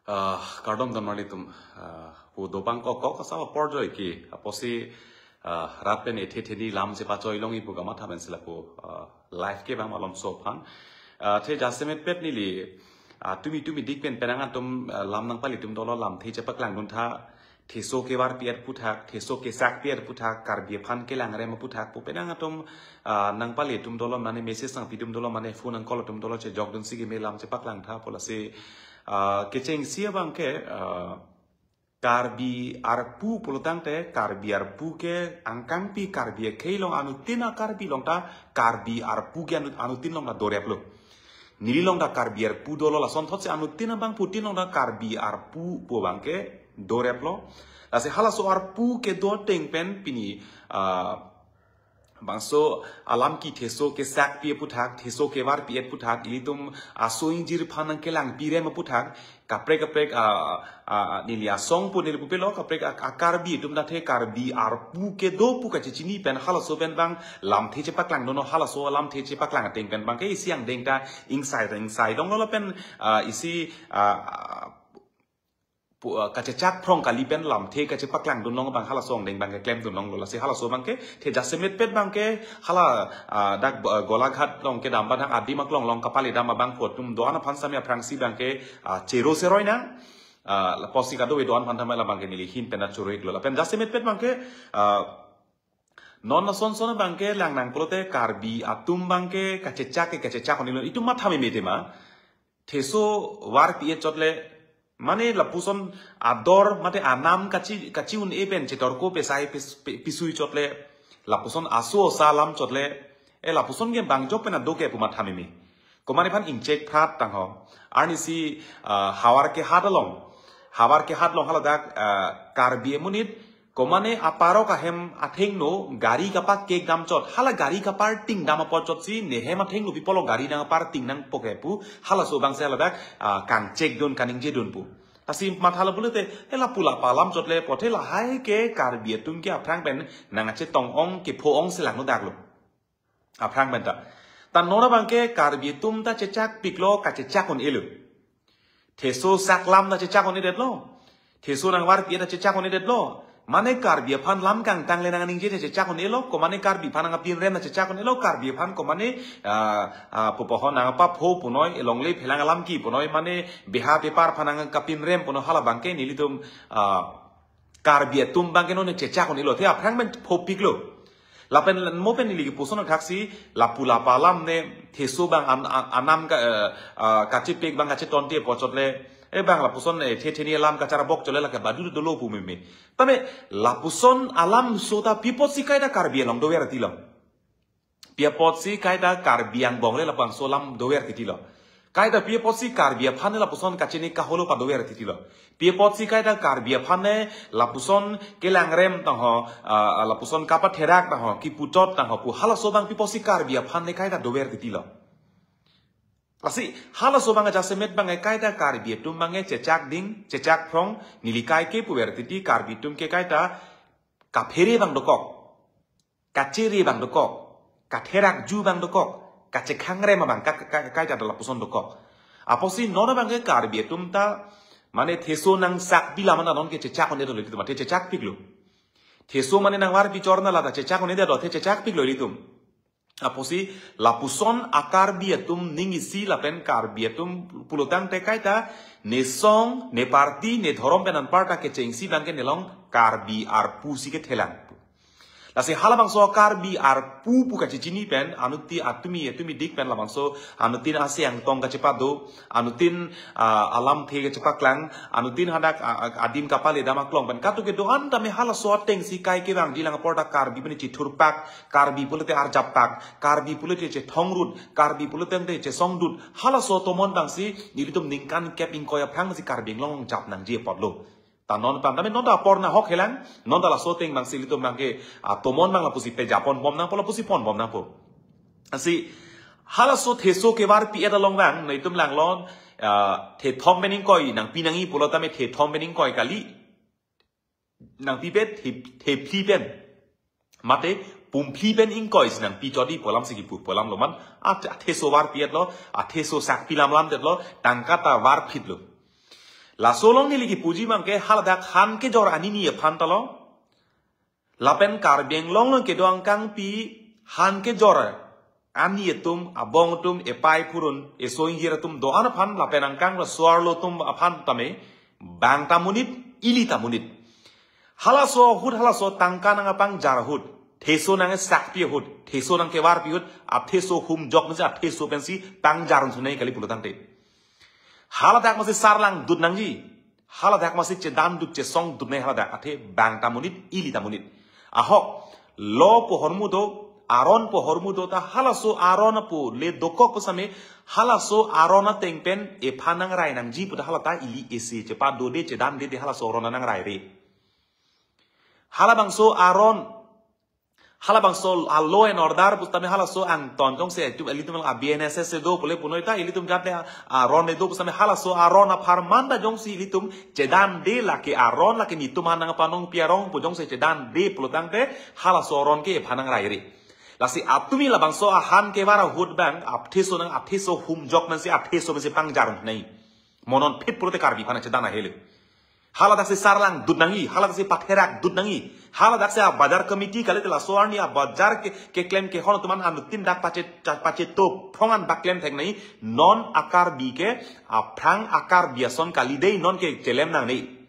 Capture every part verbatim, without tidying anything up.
Ah, kardom don marli atum, ah, pu dobang kok kok kasa apor joi ke, apotsi, ah, rat pen ethe theni lam chepachoi longji pu kamatha pen si lapu, ah, live kevang malomso aphan. Ah, the jasemet pet neli, ah, tumi tumi dik pen penang atum, ah, lam nangpali atum dolo lamthe chepaklangdun tha, theso kevarpi-et aputhak, theso kesakpi-et aputhak, Karbi aphan kelangrem aputhak pu penang atum, ah, nangpali atum dolo mane message nangpi atum dolo mane phone nang call atum dolo chejokdun si keme lam chepaklang tha pu lasi, ah, kechengsi abang ke, ah, Karbi arpu pulotangte, Karbi arpu ke angkangpi Karbi akhei along anuttin a-Karbi along ta Karbi arpu ke anut-, anuttin along ta doreplo. Neli along ta Karbi arpu dolo, lasonthotsi anuttin abangphutin along ta Karbi arpu pu abang ke doreplo. Lasi halaso arpu kedo ateng pen pini, ah, bangso alam ke theso kesakpi aputhak, theso kevarpi-et aputhak, ilitum aso ingjir aphan nangkelangpi rem aputhak, kaprek kaprek, ah, ah, ah, neli asong pu neli pupelo, kaprek a-, a-Karbi atum ta the Karbi arpu kedo pu kachechini pen halaso pen abang lamthe chepaklangdunlo, halaso lamthe chepaklang ateng pen abang ke isi angdeng ta ingsai ta ingsai donglo lapen, ah, isi, ah, ah, pu-, ah, kachechak phrong kali pen lamthe kachepaklangdun long abang halaso angdeng abang ke klemdun longlo, lasi halaso abang ke the jasemet pet abang ke hala, ah, dak, ah, Golaghat along kedam abang adim aklong along kapali dam abangphu atum do-an aphan sami aphrangsi abang ke, ah, chero seroi nang, ah, la apotsi kadokave do-an aphan tame labang ke neli ahin pen ta choro-iklo lapen jasemet pet abang ke, ah, non lason son abang ke lang nang pulote Karbi atum abang ke kachechak ke kachechak onilo, itum matha meme tema. Theso varpi-et chot le, mane lapuson ador mate anam kachi, kachi-un-e pen chetorko pesai pes-, pe-, pisui chot le, lapuson aso asa alam chot le, e lapuson ke bang jok pen ado ke pu matha meme. Komane aphan ingchek phrat tang ho. Arnisi, ah, Howraghat along. Howraghat along haladak, ah, Karbi amonit, komane aparok ahem athengno gari kapakek dam chot. Hala gari kaparting dam apot chotsi nehem athengno pi apotlo gari nangparting nangpo ke pu halaso abang si haladak, ah, kangchekdun kaningjedun pu. Lasi mathalo pulote, e lapu lapa alam chot le apot he lahai ke Karbi atum ke aphrang pen nangkachetong-ong kepho-ong si langno daklo. Aphrang pen ta. Ta non abang ke Karbi atum ta chechakpiklo, kachechak un-elo. Theso sak lam ta chechak un-edetlo. Theso nangvarpi-et ta chechak un-edetlo. Mane Karbi aphan lam kangtang le nangningje ta chechak un-elo, komane Karbi aphan nangpin rem ta chechak un-elo, Karbi aphan komane, ah, ah, pupo ho nangpapho punoi, elongle phelang alam ke punoi, mane beha bepar aphan nangkapin rem punoi hala abang ke nelitum, ah, Karbi atum abang ke non chechak un-elo, the aphrang pen phopiklo. Lapen mo pen neli kepuson thaksi lapu lapa alam ne theso abang an-, an-, anam ka, eh, ah, kachepek abang kachetonte apot chot le, e abang lapuson, eh, the theni alam kacharabok chot le lake badu dolo pu meme. Tame lapuson alamso ta pi apotsi kaita Karbi along dovertilo. Pi apotsi kaita Karbi angbong le labangso alam dovertitilo. Kaita pi apotsi Karbi aphan le lapuson kachini kaholo padovertitilo. Pi apotsi kaita Karbi aphan le lapuson kelangrem tang ho, ah, lapuson kapatherak tang ho, kipuchot tang ho pu halaso abang pi apotsi Karbi aphan le kaita dovertitilo. Lasi halaso abang ajasemet abang kaita Karbi atum abang chechak ding, chechak phrong, neli kai ke puvertiti Karbi atum ke kaita kaphere abang dokok. Kachere abang dokok, katherakju abang dokok, kachekhang rem abang ka, ka, ka, kaita lapuson dokok. Apotsi non abang ke Karbi atum ta, mane theso nangsak bilam anta non ke chechak un-edetlo ilitum, athe chechakpiklo. Theso mane nangvarpi chorna lata chechak un-edetlo, athe chechakpiklo ilitum. Apotsi lapuson a-Karbi atum ning isi lapen Karbi atum pulotangte kaita ne song, ne party, ne dhorom pen anparta kechengsi abang ke nelong Karbi arpu si kethelang. Lasi halabangso Karbi arpu pu kachechini pen, anuttin atumi, atumi dik pen labangso, anuttin aseng tong kachepado, anuttin, ah, alamthe kachepaklang, anuttin hadak, ah, ah, adim kapale dam aklong pen. Katuke do-an tame halaso atengsi kai kevangji lang apor ta Karbi pen chethurpak, Karbi pulote arjappak, Karbi pulote chethongrut, Karbi pulote chesongdut, halaso tomon abangsi, nelitum ningkan kep ingkoi aphrangsi Karbi Anglong jap nangji apotlo. Ta non pam, tame non ta apor nahok helang, non ta laso ateng abangsi ilitum abang ke, ah, tomon abang lapusi pejapon bom nangpo, lapusi pon bom nangpo. Lasi, halaso theso kevarpi-et along abang, nelitum langlo, ah, thethom pen ingkoi, nangpi nangji pulo tame thethom pen ingkoi kali, nangpipe the, thephli pen. Mate, Pumpli pen ingkoi si nangpi chot-i pu alam si kipu pu alam lo man. At-, atheso varpi-etlo, atheso sakpi lamlamdetlo, tangka ta varphitlo. Laso along neli kipuji abangke haladak han kejor anini aphan ta lo. Lapen Karbi Anglong along kedo angkangpi han kejor ani atum, abong atum, epai phurun, eso ingjir atum do-an aphan, lapen angkang lo so-arlo atum aphan tame, bang ta monit, ili ta monit. Halaso ahut, halaso tangka nangpangjar ahut, theso nangsakpi ahut, theso nangkevarpi ahut, atheso humjok mesi, atheso pensi pangjar un sunai kali pulo tangte. Haladak masi sarlangdut nangji. Haladak masi chedandut chesongdut nai haladak, athe bang ta monit, ili ta monit. Ahok, lo pu ahormu do, aron pu ahormu do ta halaso aron apo le dokok pu same, halaso aron ateng pen ephan nangrai nangji pu ta halata ili isi chepadode chedandede halaso aron nangraire. Halabangso aron, halabangso a law and order pusitame halaso angton jongsi itum ilitum a B N S S do pule punoi ta ilitum jate a, aron do pusitame halaso aron apharman ta jongsi ilitum chedande lake aron lake nitum anang panong piarong pu jongsi chedande pulo tangte halaso aron ke ephan nangraire. Lasi atumi labangso ahan kevar ahut abang, atheso nang atheso humjok mesi atheso mesi pangjar un nai. Mo non phit pulote Karbi aphan chedan ahelo. Haladak si sarlangdut nangji, haladak si patherakdut nangji, haladak si a bazar committee kalite laso arni a bazar ke, keklem kehon atum an anuttin dak pache, cha-, pachetop phongan bak klem thek nangji, non a Karbi ke, aphrang a Karbi ason kali dei, non ke chelem nangne.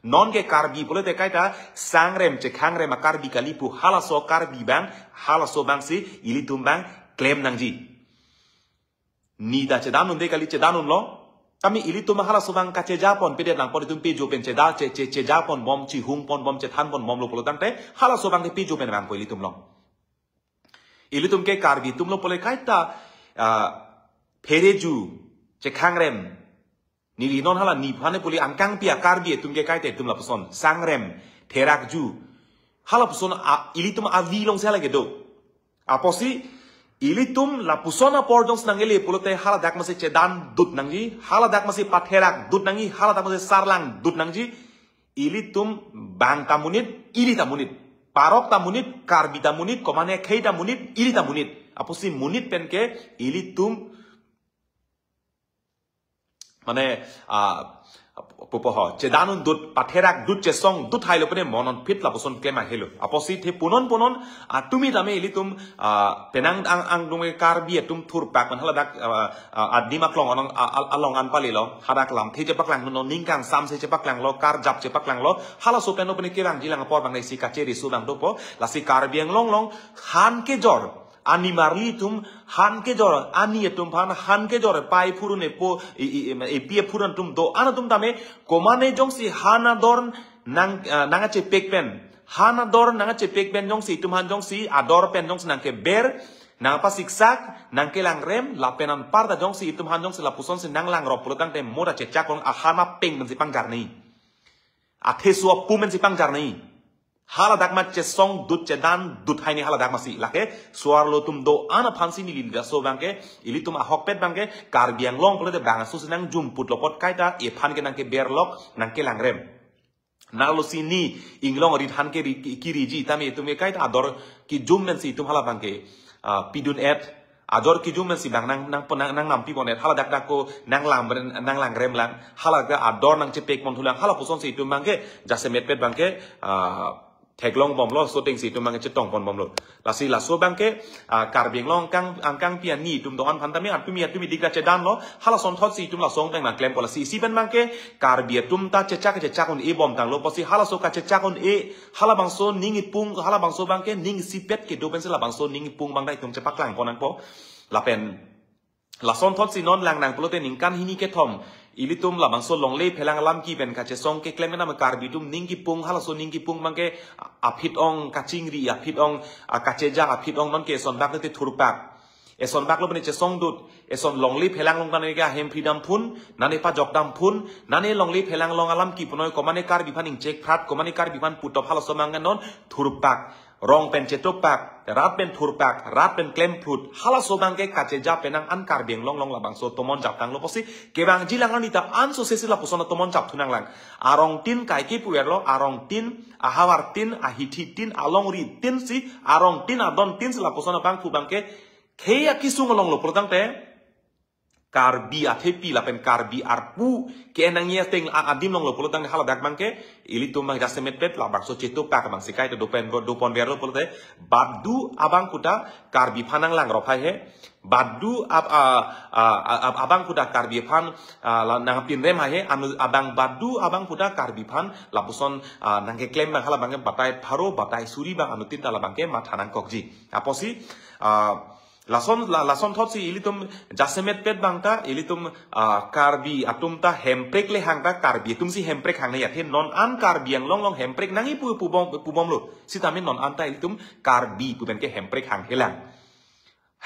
Non ke Karbi pulote kaita sangrem chekhangrem a Karbi kali pu halaso Karbi abang, halaso abang si ilitum abang klem nangji. Ni ta chedan unde kali chedan unlo. Tame ilitum halaso abang kachejapon pedet lang pon itum pejo pen cheda che, che, chejapon bom chihungpon bom chethanpon bomlo pulo tangte halaso abang ke pejo pen abang po ilitum along. Ilitum ke Karbi atum lo pule kaita, ah, phereju, chekhangrem. Neli non hala ni phane puli angkangpi a Karbi atum ke kaita itum lapuson. Sangrem, therakju. Halapuson a, ilitum avi alongsi hala kedo. Apotsi, ilitum lapuson apor jongsi nangkele pulote haladak masi chedandut nangji, haladak masi patherakdut nangji, haladak masi sarlangdut nangji, ilitum bang ta monit, ili ta monit, parok ta monit, Karbi ta monit, komane khei ta monit, ili ta monit. Apotsi monit pen ke ilitum mane, ah, pupo ho, chedan undut, patherakdut, chesongdut hailo pene mo non phit lapuson klem ahelo. Apotsi the punon punon, ah, tumi tame ilitum, ah, penang ang, angdung Karbi atum thurpak man haladak, ah, ah, adim aklong anong, ah, al-, along an palilo, hadak lamthe chepaklang no, ningkang samse chepaklanglo, karjap chepaklanglo, halaso pen no pene kevangji lang apor abang isi kacheriso abang dopo, lasi Karbi Anglong along, han kejor, ani marli atum, han kejor, ani atum aphan, han kejor, pai phurun epo, i, i, i, epi ephurun atum do-an atum tame, komane jongsi han ador nang, ah, nangkachepek pen, han ador nangkachepek pen jongsi itum aphan jongsi, ador pen jongsi nangkeber, nangpasiksak, nangkelangrem, lapen anparta jongsi itum aphan jongsi lapusonsi nanglangrop pulo tangte mo ta chechak along ahan apeng pensi pangjar nangji. Atheso apu pensi pangjar nangji. Haladak ma chesongdut chedandut hai ni haladak masi. Lake so-arlo atum do-an aphansi neli laso abang ke, ilitum ahokpet abang ke, Karbi Anglong pulote bangso si nangjumputlo apot kaita, ephan ke nangkeberlok, nangkelangrem. Nalo si ni, inglong rit han ke ri, ki, kiriji, tame itum ke kaita ador kijum pensi itum hala abang ke, ah, pidun-et, ador kijum pensi abang nang, nang, nang, nangnampi pon-et, haladak dak ko nanglang, nanglangrem lang, haladak ador nangchepek pon thulang, halapusonsi itum abang ke, jasemetpet abang ke, ah, theklong bomlo, so atengsi itum abang ke chetong pon bomlo. Lasi laso abang ke, ah, Karbi Anglong angkang, angkangpi ani atum do-an aphan tame, atumi, atumi dikra chedanlo, halasonthotsi itum lason pen nangklempo lasi isi pen abang ke, Karbi atum ta chechak, chechak un-e bom tanglo, apotsi halaso kachechak un-e, halabangso ning ipung, halabangso abang ke ning isipet kedo pensi labangso ning ipung abang ta itum chepaklang pon nangpo. Lapen lasonthotsi non lang nang pulote ningkan hini kethom, ilitum labangso longle phelang alam ki pen kachesong keklem nang Karbi atum ning kipung, halaso ning kipung abang ke aphi-ong kachingri, aphi-ong, ah, kachejak, aphi-ong non ke eson bak te thurpak. Eson baklo pene chesongdut, eson longle phelang along tane ke ahem phri damphun, nane pajok damphun, nane longle phelang along alam ki punoi komane Karbi aphan ingchek phrat, komane Karbi aphan putop halaso abang ke non thurpak. rong pen chetopak, rat pen thurpak, rat pen klemphrut, halaso abangke kacheja penang an Karbi Anglong along labangso tomon jap tanglo pusi, kevangji lang arni ta ansose si lapuson tomon jap thunang lang. Arongtin kaike puverlo, arongtin, ahavartin, ahithi tin, alongri tin si, arongtin adontin si lapuson abangphu abangke, khei akisung along lo pulotangte, Karbi athepi lapen Karbi arpu ke-en nangji ateng a-, adim along lo pulotangte haladak abangke, ilitum abang jasemetpet labangso chetopak abang si kaita dopen, doponverlo pulote, badu abang kuta Karbi aphan nanglang rophai he, badu ab-, a, a, a, ab-, abang kuta Karbi aphan, a, la nangpinrem hai he, anu abang badu abang kuta Karbi aphan lapuson, a, nangkeklem abang hala abangke batai pharo, batai suri abang anuttin ta labangke matha nangkokji. Apotsi, a, lason, la, lasonthot si ilitum jasemetpet abang ta, ilitum, a, Karbi atum ta hemprek le hang ta, Karbi atum si hemprek hangnei athe non an Karbi Anglong along hemprek nangji pu, pubom, pubomlo. Sitame non an ta ilitum Karbi pu pen ke hemprek hanghelang.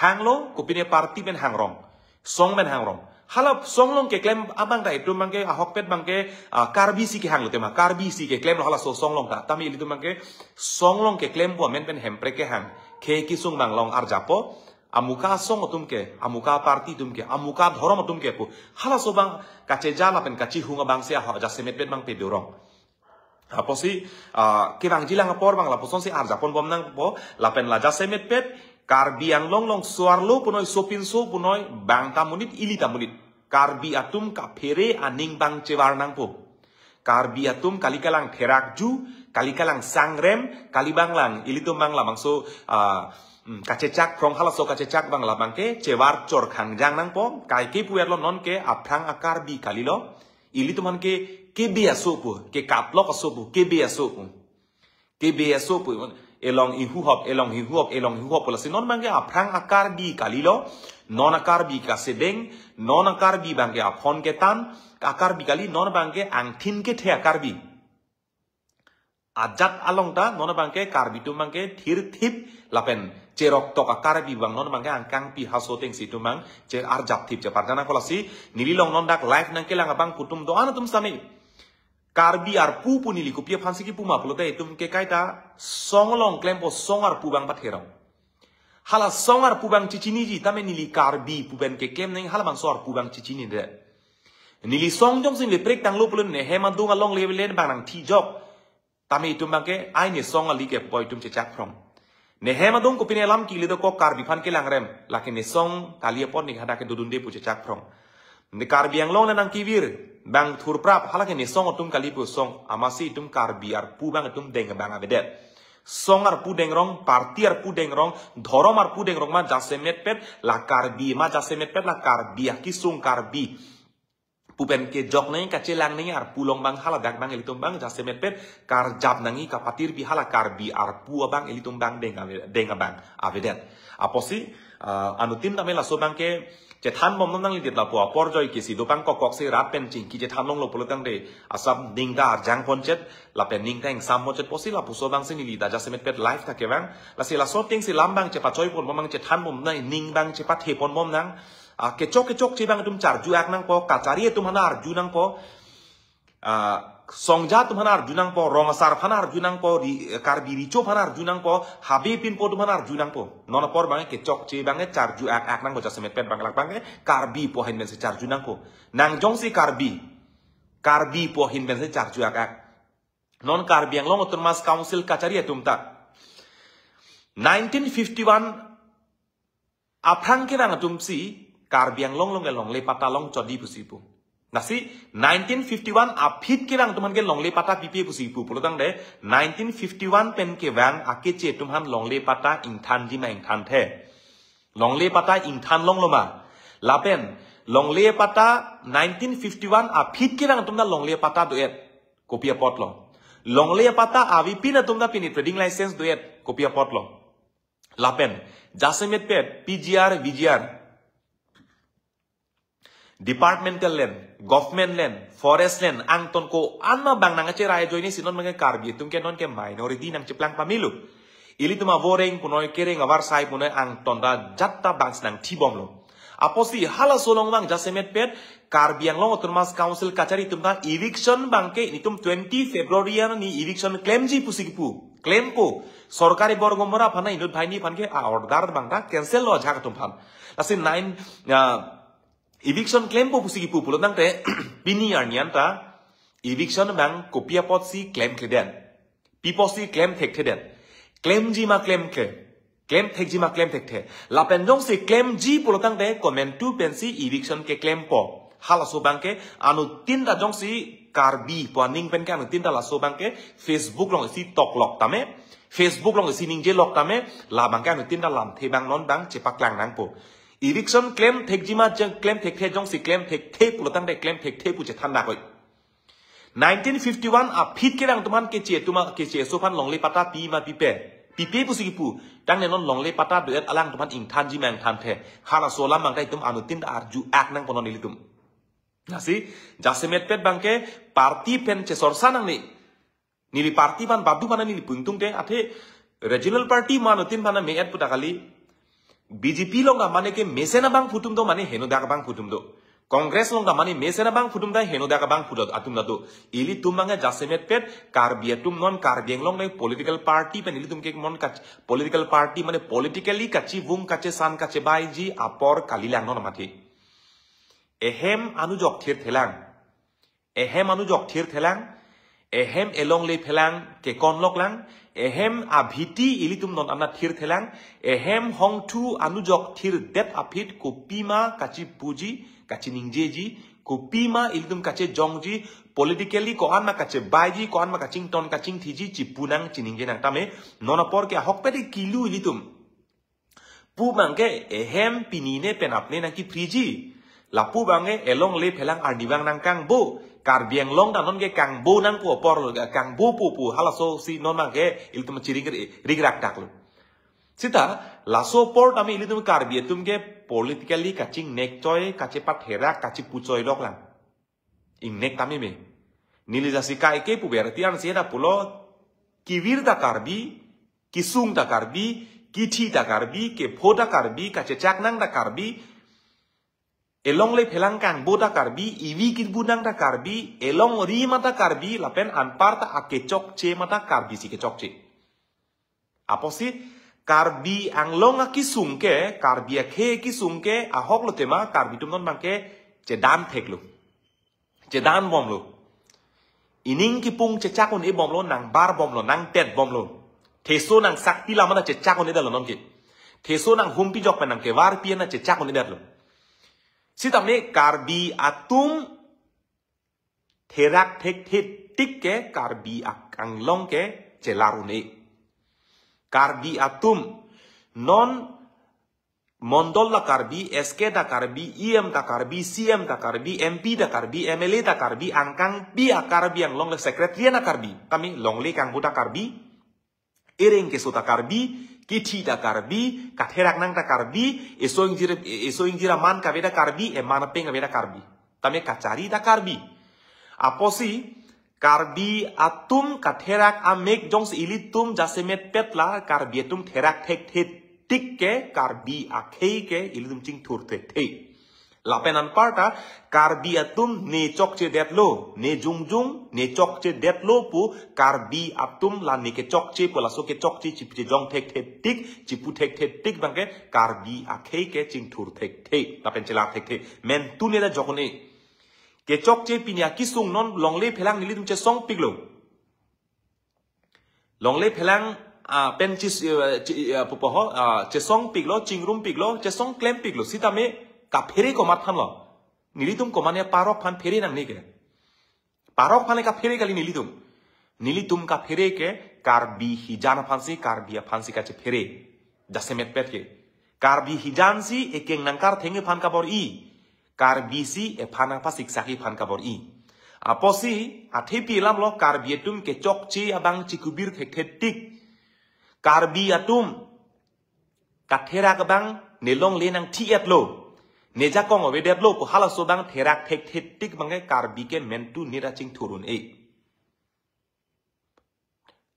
Hanglo, kopine party pen hangrong. Song pen hangrong. Hala song along keklem abang ta itum abangke, ahokpet abangke, a, Karbi si kehanglo tema, Karbi si keklemlo halaso song along ta. Tame ilitum abangke, song along keklempo amen pen hemprek kehang. Khei akisung abang along arjappo, amuka asong atum ke, amuka aparty atum ke, amuka adhorom atum ke pu. Halaso abang kacheja lapen kachihung abang si ahok jasemetpet abang pedorong. Apotsi, a, kevangji lang apor abang lapuson si arjapon bom nangpo, lapen la jasemetpet, Karbi Anglong along so-arlo punoi, sopinso punoi, bang ta monit, ili ta monit. Karbi atum kaphere aning abang chevar nangpo. Karbi atum kali kalang therakju, kali kalang sangrem, kali abang lang, ilitum abang labangso, a, mm, kachechak phrong halaso kachechak abang labangke, chevar chor khangjang nangpo, kaike puverlo non ke aphrang a-Karbi kalilo, ilitum aphan ke, kebe aso pu, kekaplok aso pu, kebe aso pu. Kebe aso pu, elong ihuhop, elong ihuhop, elong ihuhop pu lasi non abangke aphrang a-Karbi kalilo, non a-Karbi kasedeng, non a-Karbi abangke aphone ketan, a-Karbi kali, non abangke angthin kethe a-Karbi. Ajat along ta, non abangke Karbi atum abangke thirthip, lapen cheroktok a-Karbi abang, non abangke angkangpi haso ateng si itum abang, che arjapthip cheparjana kolasi, neli along non dak live nangkelang abangphu atum do-an atum sami. Karbi arpu pu neli kopi aphan si kipu ma pulote itum ke kaita song along klempo song arpu abang patherong. Hala song arpu abang chechiniji tame neli Karbi pu pen keklem nang hala abangso arpu abang chechinide. Neli song jongsi neli prek tanglo pulo ne hem adung along le le abang nangthijok. Tame itum abangke ai ne song kali ke pu itum chechak phrong. Ne hem adung kopine alam kili dokok Karbi aphan kelangrem. Lake ne song kali apot ne hadak ke dodunde pu chechak phrong. Ne Karbi Anglong le nangkevir, bang thurprap, halake ne song atum kali pu song, amatsi itum Karbi arpu abang itum deng abang avedet. Song arpu dengrong, party arpu dengrong, dhorom arpu dengrong ma jasemetpet, la Karbi ma jasemetpet, la Karbi akisung Karbi. Pu pen kejok nangji kachelang nangji arpu along abang haladak abang ilitum abang jasemetpet, karjap nangji kapatirpi hala Karbi arpu abang ilitum abang deng ave-, deng abang avedet. Apotsi, ah, anuttin tame laso abangke chethan bom nangledet lapu apor joike si dopang kokok si rat pen chingki chethan longlo pulotangte asap ning ta arjang ponchet, lapen ning ta ingsam ponchet pusi lapuso abang si neli ta jasemetpet live ta kevang. Lasi laso ateng si lam abang chepachoi pon bom nang, chethan bom nang, ning abang chepathe pon bom nang. Ah, kechok kechokche abang itum charju ak nangpo, kachari atum aphan arju nangpo. Ah, songja atum aphan arju nangpo, rong asar aphan arju nangpo, ri-, Karbi Recho aphan arju nangpo, habe pinpo atum aphan arju nangpo. Non apor abang kechokche abang charju ak ak nangpo jasemetpet abang lak abang Karbi pu ahin pen si charju nangpo. Nang jongsi Karbi, Karbi pu ahin pen si charju ak ak. Non Karbi Anglong Autonomous Council kachari atum ta. Nineteen fifty-one aphrang kevang atum si Karbi Anglong along ke longle patta longchotji pusi pu. Lasi nineteen fifty-one aphi kevang atum aphan ke longle patta pipe pusi pu. Pulotangte nineteen fifty-one pen kevang akeche atum aphan longle patta ingthanji ma ingthanthe. Longle patta ingthan longlo ma. Lapen longle patta nineteen fifty-one aphi kevang atum ta longle patta do-et. Kopi apotlo? Longle patta avepin atum ta pini trading license do-et. Kopi apotlo? Lapen jasemetpet P G R, V G R, departmental land, government land, forest land, angton ko-an ma abang nangkacherai ajoine si non abang Karbi atum ke non ke minority nangcheplang pamelo. Ilitum avoreng punoi kereng avarsai punoi angton ta jat ta abang si nangthibomlo. Apotsi halaso along abang jasemetpet Karbi Anglong Autonomous Council kachari atum ta eviction abangke nelitum twenty February arni eviction klemji pusi kipu. klempo, sorkari borgomora aphan, inut banghini aphan ke a-order abang ta cancel lo ajahak atum aphan. Lasi nine, ah, eviction klempo pusi kipu pulo tangte, pini arni anta eviction abang kopi apotsi klemkledet, pi apotsi klem thekthe det, klemji ma klemkle, klem thekji ma klem thekthe. Lapen jongsi klemji pulo tangte komantu pensi eviction keklempo. Halaso abang ke anuttin ta jongsi Karbi pu aning pen ke anuttin ta laso abang ke Facebook along isi toklok tame, Facebook along isi ningjelok tame, la abang ke anuttin ta lamthe abang non abang chepaklang nangpo. Eviction klem thekji ma jeng klem thekthe, jongsi klem thekthe pulo tangte klem thekthe pu chethan dakoi. Nineteen fifty-one aphi ke alangtum aphan keche atum a-, keche aso aphan longle patta pi ma pipe. Pipe pusi kipu. Tangte non longle patta do-et alangtum aphan ingthanji ma ingthanthe. Halaso alam abang ta itum anuttin ta arju-ak nangpo non ilitum. Lasi, jasemetpet abang ke party pen chesorsa nangne. Neli party aphan badu aphan neli pu ingtungte, athe regional party ma anuttin aphan me-et puta kali. B J P along ta mane ke mesen abangphu atum do, mane henodak abangphu atum do. Congress along ta mane mesen abangphu atum ta henodak abangphu do, atum ta do. Ilitum abang ke jasemetpet Karbi atum non Karbi Anglong nai political party pen ilitum ke mon kach-, political party mane politically kachivung kachesan kachebaiji apor kalilang non mati. Ehem anujok thirthelang. Ehem anujok thirthelang, ehem elongle phelang kekonloklang, ehem abhiti ilitum non anat thirthelang, ehem hongthu anujok thirdet aphi kopima kachipuji, kachiningjeji, kopima ilitum kachejongji, politically ko-an ma kachebaiji, ko-an ma kachington kachingthiji, chipunang chiningjenang tame, non apor ke ahokpet kilu ilitum. Pu abang ke ehem pini ne penap ne nangkiphriji. Lapu abang ke elongle phelang arnivang nangkangbo. Karbi Anglong ta non ke kangbo nangpo apor lo, kangbo po pu halaso si non abang ke ilitum chiring ri-, rigrak dak lo. Sita laso apor tame ilitum Karbi atum ke politically kachingnekchoi, kachepatherak, kachipuchoiloklang. Ingnek tame me. Neli jasi kaike puber ti ansi heda pulo, kivir ta Karbi, kisung ta Karbi, kithi ta Karbi, kepho ta Karbi, kachechaknang ta Karbi, elongle phelang kangbo ta Karbi, ivi kibunang ta Karbi, elongri ma ta Karbi, lapen anparta akechokche ma ta Karbi si kechokche. Apotsi Karbi Anglong akisung ke, Karbi akhei akisung ke, ahok lo tema, Karbi atum non abang ke chedan theklo. Chedan bomlo. Ining kipung chechak un-e bomlo, nangbar bomlo, nangtet bomlo. Theso nangsak pi lam ma ta chechak un-e detlo non ke. Theso nanghumpi jok pen nangkevarpi an ta chechak un-e detlo. Sitame Karbi atum therak thekthe tik ke Karbi ak-, Anglong ke chelar un-e. Karbi atum non mondol ta Karbi, S K ta Karbi, E M ta Karbi, C M ta Karbi, M P ta Karbi, M L A ta Karbi, angkangpi a-Karbi Anglong le secretary na Karbi. Tame longle kangbo ta Karbi, ereng keso ta Karbi, kithi ta Karbi, katheraknang ta Karbi, eso ingjir, eso ingjir aman kave ta Karbi, eman apeng kave ta Karbi. Tame kachari ta Karbi. Apotsi Karbi atum katherak amek jongsi ilitum jasemetpet la Karbi atum therak thekthe tik ke Karbi akhei ke ilitum chingthur thekthe. Lapen anparta Karbi atum ne chokchedetlo, ne jongjong, ne chokchedetlo pu Karbi atum la ne kechokche pu laso kechokche chipu chejong thekthe tik, chipu thekthe tik abang ke Karbi akhei ke chingthur thekthe, lapen chelar thekthe. Mentu ne ta jok un-e. Kechokche pini akisung non longle phelang nelitum chesongpiklo. Longle phelang, ah, pen chis, eh, chi-, eh, pupo ho, ah, chesongpiklo, chingrumpiklo, chesong klempiklo. Sitame kaphere komat aphan lo. Nelitum komat ne parok aphan phere nangne ke. Parok aphan le kaphere kali nelitum. Nelitum kaphere ke Karbi hijan aphansi, Karbi aphansi kachephere. Jasemetpet ke. Karbi hijan si ekeng nangkartheng aphan kabor-i. Karbi si ephan aphan siksaki aphan kabor-i. Apotsi, athepi alam lo Karbi atum kechokche abang chikubir thekthe tik. Karbi atum katherak abang ne longle nangthi-etlo. Ne jakong avedetlo pu halaso abang therak thekthe tik abang ke Karbi ke mentu ne ta chingthur un-e.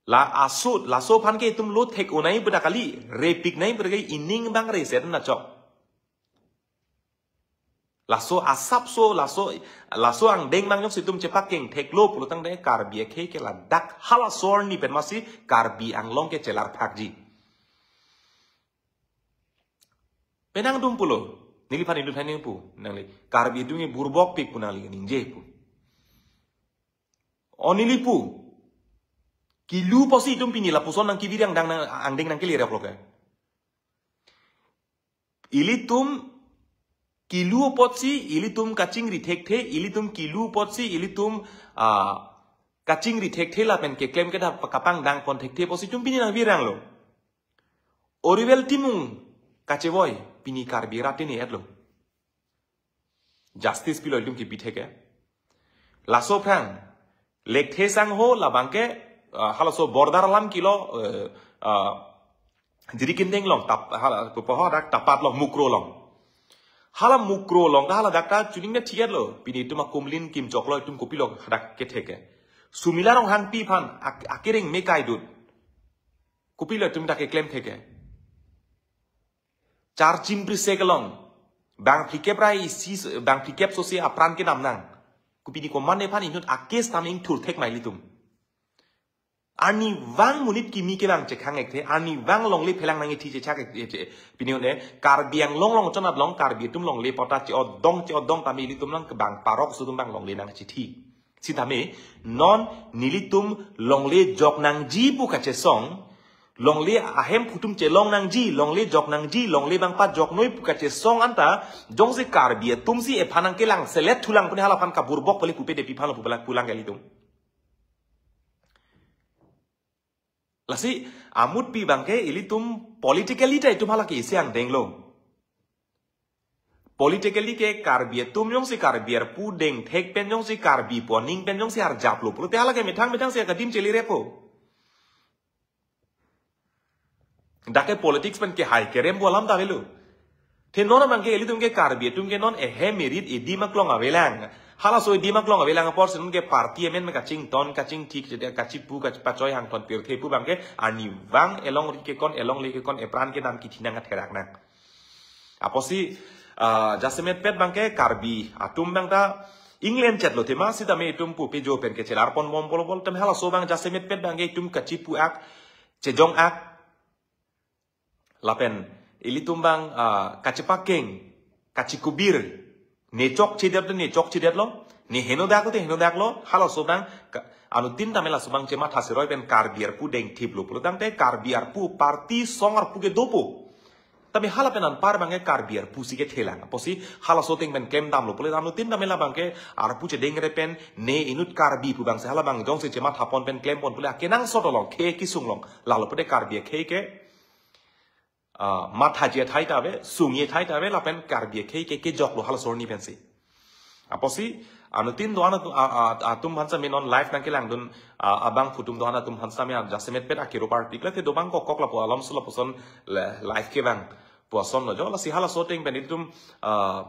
La aso, laso aphan ke itum lo thek un-e pu ta kali, repik nai pu ta kali, ining abang reset na chok. Laso asapso, laso, laso angdeng mang jongsi itum chepakeng theklo pulotangte Karbi akhei ke ladak halaso arni pen masi Karbi Anglong ke chelar phakji. Penang dum pulo, neliphan itum thaning pu, nangli Karbi atum ke burbokpik pu nangli ningje pu. O neli pu, kilu apotsi itum pini lapuson nangkevirang dang nang angdeng nangkele rap lo ke. Ilitum kilu apotsi, ilitum kachingri thekthe, ilitum kilu apotsi, ilitum, ah, kachingri thekthe lapen keklem kedap kapangdang pon thekthe apotsi itum pini nangvirang lo. Oriwel Timung kachevoi, pini Karbi rat tini etlo. Justice pilo itum kipi theke. Laso aphrang, Lekthe Sangho labang ke, ah, halaso border alam kilo, eh, ah, Jirikindeng along, tap, hala, pupo ho dak Tapat along, Mukroh along. Hala Mukroh along, hala dak ta chuning na thiat lo, pini itum akumlin kimchok lo, itum kopilo hadak ketheke. Sumila Ronghangpi aphan, ak-, akereng me kaidut. Kopilo itum dak keklem theke. Charchim Prisek along. Bang phlikep rai isi, bang phlikep sosi apran kedam nang. Kopini komatne aphan inut akes tam ingthur thek ma ilitum. Arnivang monit kimi kevang chekhang ekthe, arnivang longle phelang nangkethi chechak ek, ek, ek, pini one, Karbi Anglong along chonat along, Karbi atum longle pota che-odong, che-odong tame ilitum lang kebang parok sutum bang longle nangchithi. Sitame, non nelitum longle jok nangji pu kachesong, longle ahemphu atum chelong nangji, longle jok nangji, longle bang pajok noi pu kachesong anta, jongsi Karbi atumsi ephan nangkelang selet thulang pune halaphan kaburbok pale pupe de pi aphan lo pu pala pulang ke ilitum. Lasi, amutpi bang ke ilitum politically ta itum hala ke isi angdeng lo. Politically ke Karbi atum jongsi Karbi arpu deng thek pen jongsi Karbi pu aning pen jongsi arjap lo pulote hala ke methang methang si akadim cheli repo. Dak ke politics pen kehai kerem pu alam ta avelo. Te non abang ke ilitum ke Karbi atum ke non ehe merit edim aklong avelang. Halaso edim aklong avelang apotsi non ke party amen kachington, kachingthik, kachipu, kachipachoi hangton pirthe pu bang ke arnivang elongri kekon, elongle kekon, epran kedam kithi nang atherak nang. Apotsi, ah, jasemet pet bang ke Karbi atum bang ta England chet lo tema sitame itum pupe jo pen kechelar pon bom bol bol tem halaso bang jasemet pet bang ke itum kachipu ak, chejong ak, lapen ilitum bang, ah, kachepakeng, kachikubir, ne chokchedet ne chokchedet lo, ne henodak te henodak lo, halaso bang ka-, anuttin tame laso bang chematha siroi pen Karbi arpu deng thip lo pulotangte Karbi arpu party song arpu ke dopo. Tame hala pen anpar bang ke Karbi arpu si kethelang. Apotsi halaso ateng pen klem dam lo pule anuttin tame labang ke arpu chedengre pen ne inut Karbi pu bang si hala bang jongsi chematha pon pen klem pon pule akenangsot along khei kesung along. Lalo pute Karbi akhei ke ah, mathaji athai ta ave, sungji athai ta ave, lapen Karbi akhei ke kejok lo halaso arni pensi. Apotsi, anuttin do-an atum, a, a, atum aphan sami non live nangkelangdun, a, abangphu atum do-an atum aphan sami, a, jasemet pet akiro party kle te dobang kok kok lapu alam sula puson le, live kevang pu ason lo jo, lasi halaso ateng pen itum, a,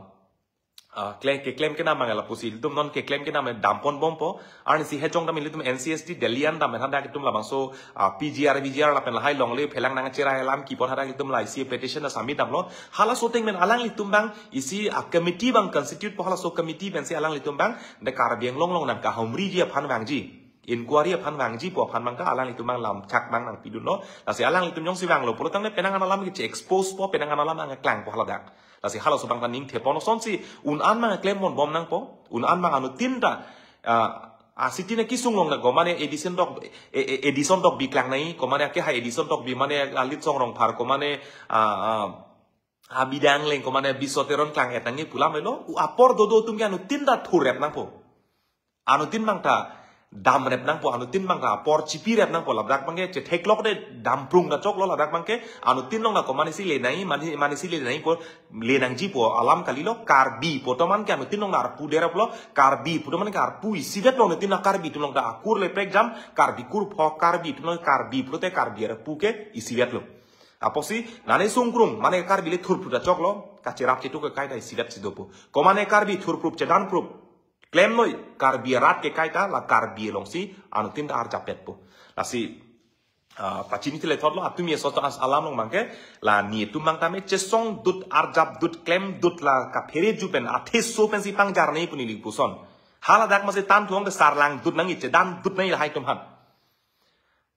ah, kle-, keklem kedam abang lapusi ilitum non keklem kedam dam pon bompo. Arnisi hejong dam ilitum N C S T Delhi an dam hadak itum labangso, ah, P G R, V G R lapen lahai longle phelang nangcherai alam kipon hadak itum la isi petition ta submit damlo. Halaso ateng pen alanglitum bang isi, ah, committee bang constitute po halaso committee pensi alanglitum bang de Karbi Anglong along nangkahumriji aphan vangji. Inquiry aphan vangji po aphan bang ta alanglitum bang lamchak bang nangpidunlo. Lasi alanglitum jongsi vanglo pulotangte penang an alam ke che-expose po penang an alam nangklang po haladak. Lasi halaso bang ta ning thepon asonsi un-an bang klem pon bom nangpo. Un-an bang anuttin ta, ah, asitin akesung along na komane Edison Tokbi, e, e, Edison Tokbi klang nai, komane akehai Edison Tokbi mane alit Song Rongphar komane, ah, ah, Abidi Angleng komane Biswa Teron klang-et nangji pu alam avelo, u apor dodo atum ke anuttin ta thurrep nangpo. Anuttin bang ta damrep nangpo, anuttin bang ta apor chipirep nangpo, ladak bang ke chetheklok de damprung ta choklo, ladak bang ke anuttin along ta komane si le nai, mane, mane si le nai po, le nangji po alam kalilo, Karbi pu atum an ke anuttin along ta arpu deraplo, Karbi pu atum an ke arpu isivet lo, anuttin ta Karbi atum along ta akur le prekjam, Karbi kur pho, Karbi atum along Karbi pulote Karbi arpu ke isivet lo. Apotsi, nane sungkrung, mane Karbi le thurphrup ta choklo, kacherap chetu kekai ta isivet si dopo. Komane Karbi thurphrup chedanphrup, klemnoi, Karbi arat kekai ta, la Karbi alongsi, anuttin ta arjapetpo. Lasi, ah, pachini thile thotlo, atumi aso to as alam long abangke, la netum abang tame chesong dut, arjap dut, klem dut, la kaphere ju pen, athe so pensi pangjar nangji pu neli puson. Haladak masi tan thuang te sarlang dut nangji, chedan dut nangji lahai atum aphan.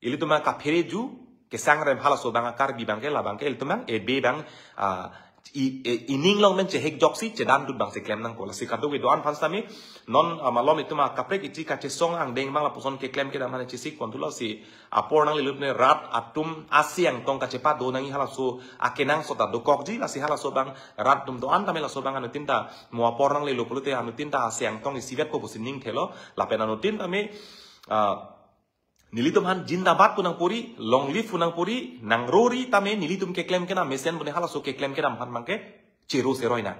Ilitum abang kaphere ju, kesang rem halaso abang a Karbi abangke, la abangke ilitum abang, ebe abang, ah, i, e, ining long pen chehek joksi, chedan dut abangsi klem nangkok. Lasi kadokave do-an aphan sitame, non, ah, malom itum akaprek iji kachesong angdeng abang lapuson keklem kedam mane chesik pon thulo si, apor nanglelo pen rat atum asi angtong kachepado nangji halaso akenangsot ta dokokji, lasi halaso abang rat atum do-an tame laso abang anuttin ta mo apor nanglelo pulote anuttin ta asi angtong isivetpo pusi ning thelo, lapen anuttin tame, ah, nelitum aphan jindabad pu nangpori, long live pu nangpori, nangrori tame nelitum keklem kedam mesen pu ne halaso keklem kedam aphan abangke chero seroi nang.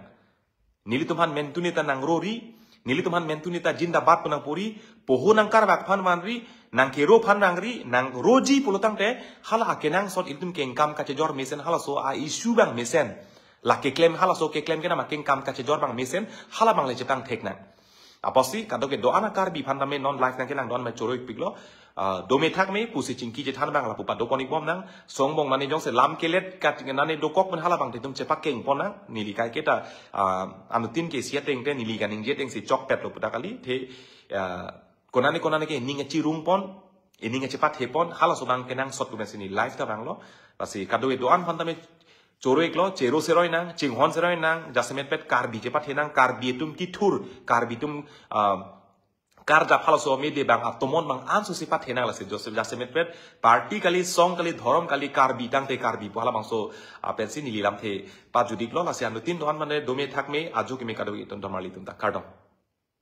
Nelitum aphan mentune ta nangrori, nelitum aphan mentune ta jindabad pu nangpori, poho nangkarvak aphan vanri, nangkero aphan nangri, nangroji pulo tangte, hala akenangsot ilitum kengkam kachejor mesen halaso a issue abang mesen. La keklem halaso keklem kedam akengkam kachejor abang mesen, hala abang le chepangthek nang. Apotsi kadokave do-an a Karbi aphan tame non live nangkelang do-an ma choro-ikpiklo. Ah, dome thakme pusi chingki chethan abang lapu pado pon-ik bom nang. Songbong nane jongsi lam kelet kat nane dokok pen hala abang te itum chepakeng pon nang. Neli kaiketa, ah, anuttin ke isi ateng te neli kaningje atengsi chokpetlo pu ta kali. Te, ah, konane konane ke ning achirung pon, ining achepathe pon, halaso abang kenangsot pu pensi neli live ta vanglo. Lasi kadokave do-an aphan tame choro-iklo, chero seroi nang, chinghon seroi nang, jasemetpet Karbi chepathe nang, Karbi atum kithur, Karbi atum, ah, karjap halaso mede abang atomon abang anso si pathe nang. Lasi Joseph jasemetpet party kali, song kali, dhorom kali, Karbi tangte Karbi pu hala abangso, ah, pensi neli lamthe pajut-iklo. Lasi anuttin do-an mane dome thakme, ajo keme kadokave itum damrali atum ta kardom.